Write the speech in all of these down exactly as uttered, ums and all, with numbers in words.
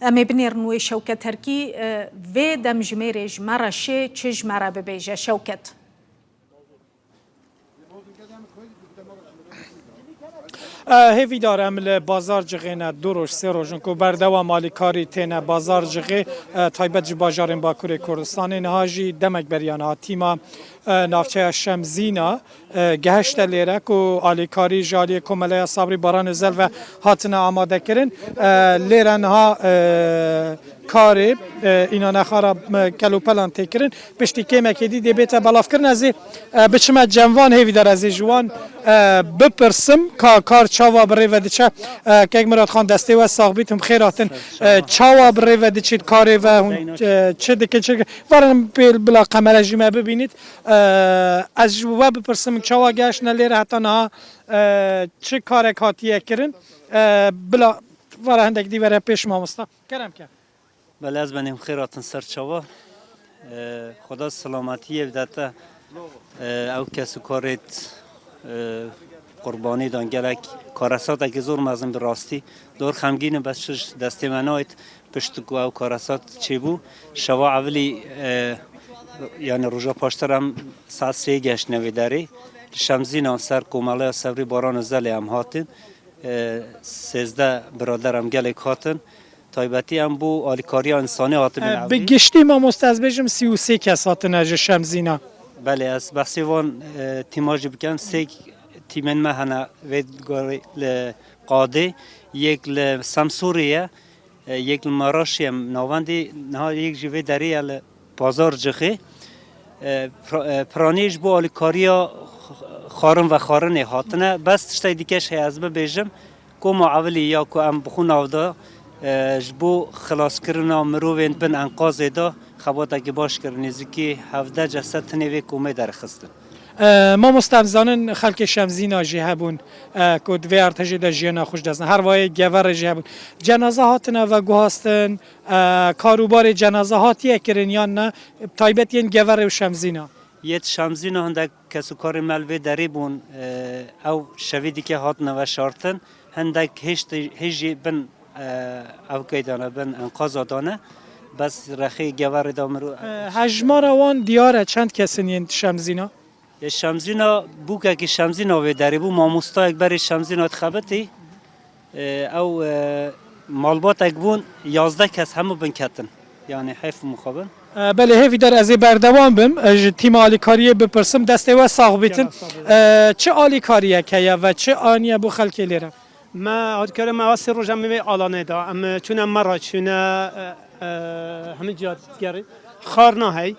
Em ê binêrin wê Şewket Terkî, e, vê demjimêrê ji me re şê, çi ji me re bibêje Şewket? E, hêvîdar em li Bazarcixê ne, du roj, sê roj in ku berdewam alîkarî têne Bazarcixê, e, taybet ji bajarên Bakurê Kurdistanê. Niha jî demek beriya niha tîma, e, navçeya Şemzîna, e, gehişte lêre ku alîkarî ji aliyê Komeleya Sabrî Baran Özel ve hatine amadekirin. E, lêre niha, e, karê, e, înanexa re, e, kelopelan tê kirin. Piştî kêmekê dî dê bête belavkirin. Ez ê, e, biçime cem van, hêvîdar ez ê ji wan, e, bipirsim ka kar çawa bi rê ve diçe. E, Kek Mirat Xan, destê we sax bît, hûn bi xêr hatin. E, çawa bi rê ve diçît karê ve, hûn, e, çi dikin, çi dikin? Verin pêl bila qemere jî me bibînît. E, ez ji we bipirsim, çawa gehiştine lêre heta niha, e, çi karek hatiye kirin? E, bila vara hindek dî were pêş mamosta. Kerem ke. Belê, ez benîm xêr hatin ser çava. E, Xweda selametiyê bide te. E, ew kes û karêt, e, qurbanî dan gelek karesatekî zor mezin bi rastî. Dor xemgîn in, bes çi ji destê me nayêt. Pişt ku ew karesat çêbû, şeva evilî, e, yani roja paştir em saet sê geştine vê derê. Li Şemzîna ser Komeleya Sevrî Baran Özelê em hatin. E, sêzdeh birader em gelek hatin. Taybetî em bo alîkariya însanî hatibin E, evilî. Bi giştî mamoste ez bêjim sî û sê kes hatine ji Şemzîna. Belê, ez behsê van, e, tîma jî bikim. Sê tîmên me hene vê gorê li Qadê, yek li Semsûrê ye, e, yek li Maraşê ye, navendî niha yek jî vê derê ye li Pazarcixê. E, pra-, e, piranî ji bo alîkariya xarin vexarinê hatine. Bes tiştek dike jî heye ez bibêjim, koma evilî ya ku em bi xwe nav da, e, ji bo xilaskirina mirovên bin enqazê de xebatekî baş kirin. Nêzîkî hevdeh cesed tenê vê komê derxistin. E, mamoste, em zanin xelkê Şemzîna jî hebûn, e, ku di vê erdhejê de jiyana xwe ji dest dan. Her wayê geverê jî hebûn. Cenaze hatine veguhastin, e, karûbarê cenaze hatiye kirin yan ne? Taybet yên geverê û Şemzîna. Yê di Şemzîna hindek kes û karê me li vê derê bûn, e, ew şevî dike hatine veşartin. Hindek hêj, hêj jî bin, e, ew keyda ne, bin enqaza da ne. Bes rexê geverê da mirov. E, hejmara wan diyar e, çend kes in yên Şemzîna? Yê Şemzîna, bûkekî Şemzîna vê derê bû, mamostayek berê Şemzîna dixebitî. E, ew, e, malbatek bûn, yazdeh kes hemû bin ketin. Yani heyf û mixabin. E, belê, hêvîdar ez ê berdewam bim. E, ji tîma alîkariyê bipirsim, destê we sax bîtin. Gera sax bîtin. E, çi alîkariyek heye ve çi aniye bo xelkê lêre? Me alîkariya me ew sê roja me vê alanê de. Em çûne Meraş, çûne, e, e, hemî ciya digerî. Xarna hey,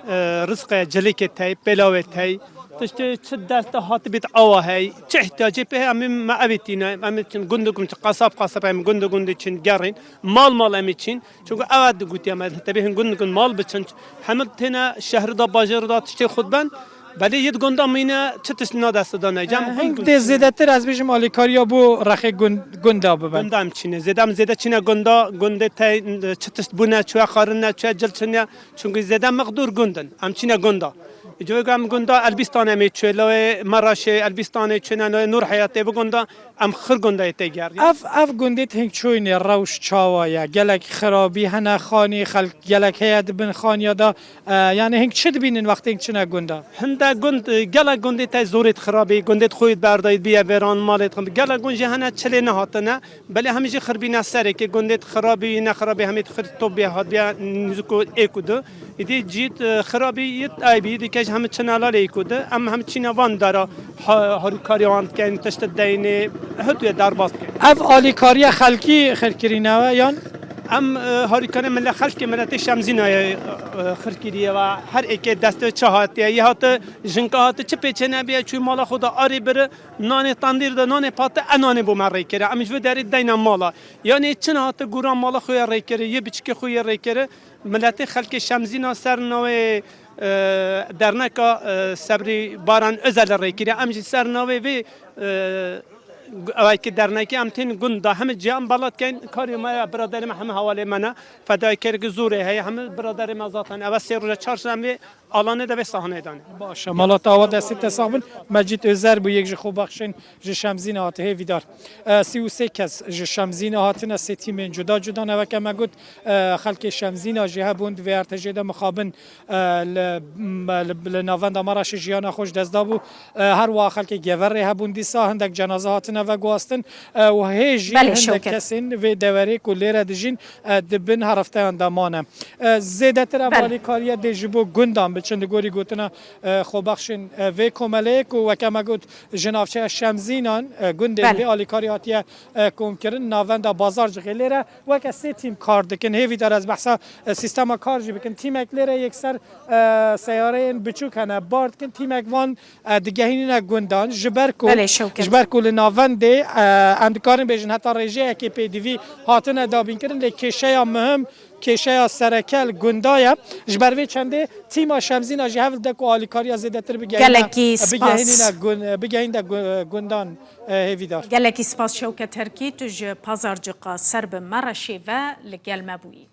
e, rizqe, cilîkê tey, pêlawê tey. Tiştê çi dest de hatibît awa hey, çi ihtiyacê pê hey, em ê me evê tîne, em ê çin gund gund, çi qasab qasab em gund gund çin gerîn, mal mal em ê çin. Çunku ew di gotiya me, tebî hin gund gund mal biçin. Hemil têne şehri da, bajêr da tiştê xwe ben. Belê yê di gunda mîne çi tişt na dest da ne. Cem Hing gund dê gund. Zêdetir ez bêjim alîkariya bo rexê gund, gunda bibe. Gunda em çine. Zêde em zêde çine gunda, gundê tey çi tişt bûne, çuye xarin ne, çuye cil çin ne. Çunku zêde mixdûr gund in. Em çine gunda. Civêka em gunda Elbîstanê em ê çûye, lawê Meraşê, Elbîstanê çûne, lawê Nûr Heyatê bi gunda em xir gundayê tê gerî. Ev, ev gundê hing çoyne rewş çawa ye? Gelek xirabî hene xanî, xelk gelek heye di bin xaniya da. E, yani hing çi dibînin wextê hing çine gunda? Hinde gund, e, gelek gundê te zorê xirabî, gundê xwî berdayî biye vêran malê. Gelek gund jî hene çilê nehatine. Belê hemî jî xirbîne serê, kê gundê xirabî, ne xirabî, hemî xir tobî hatbiye niziko êku du. Îdî cît, e, xirabî yit aybî, yit kej hemî çine lalê êku du. Em hem çîne van dara ha-, harîkarî wan dikeyn, tişt deynê, hituye derbas dikeyn. Ev alîkariya xelkî xirkirîne we yan? Em, e, harîkarê millet, xelkê milletê Şemzînayê, e, e, xirkiriye ve her êkê destê çi hatiye, yê hati jinka hati çi pêçê nebiye, çû mala xwe da arê biri, nanê tendîr de, nanê pate, e nanê bo me rêkere. Em ji vê derê deyna mala. Yanî çin hati gûra mala xwe yê rêkere, yê biçikê xwe yê rêkere. Miletê xelkê Şemzîna ser navê, e, derneka, e, Sebrî Baran Özel rêkire. Em jî ser navê vê, e, ewayki dernekê em tên gund da. Hemî ciyan bala dikeyn karê me ya, biraderê me hemî hewalê me ne. Fedaykerekî zorê heye. Hemî biraderê me zaten. Eve sê roja çar şem vê Alanê de vê sahneyê danê. Baş e, mala te ava, destê te sax bin. Mecîd Özer bû, yek ji xwebexşên ji Şemzînê hate, hêvîdar. E, sî û sê kes ji Şemzînê hatine, sê tîmên cuda cuda ne, weke me got, e, xelkê Şemzîna jî hebûn, di vê ertejê de mixabin, e, li, m-, li, li navenda Maraşê jiyana xwe ji dest dabû. E, her wiha xelkê Geverê hebûn dîsa, hindek cenaze hatine veguhastin, e, û hê jî Belê, hindek Şewket. kesên vê deverê ku lêre dijîn, e, di bin herifteyan de mane. E, zêdetir ev Belê. alîkariye dê ji bo gundan biçin, li gorî gotina, e, xwebexşên, e, vê komeleyê ku weke me got ji navçeya Şemzînan, e, gundên Belê. vê alîkarî hatiye, e, komkirin, navenda Bazarcixê. Lêre weke sê tîm kar dikin. Hêvîdar ez behsa, e, sîstema kar jî bikin. Tîmek lêre yekser, e, seyareyên biçûk hene, bar dikin. Tîmek van, e, digehînîne gundan. Ji ber ku, Belê, Şewket. ji ber ku li navendê, e, em dikarin bêjin heta rêjeyekê pêdivî hatine dabînkirin, lê kêşeya muhim, kêşeya sereke li gunda ye. Ji ber vê çendê tîma Şemzîna jî hewl dide ku alîkariya zêdetir bigehîne, Gelekî spas. bigehînîne gun-, bigehînde gu-, gundan, e, hêvîdar. Gelekî spas Şewket Terkî, tu ji Pazarcika ser bi Mereşê ve li gel me bûyî.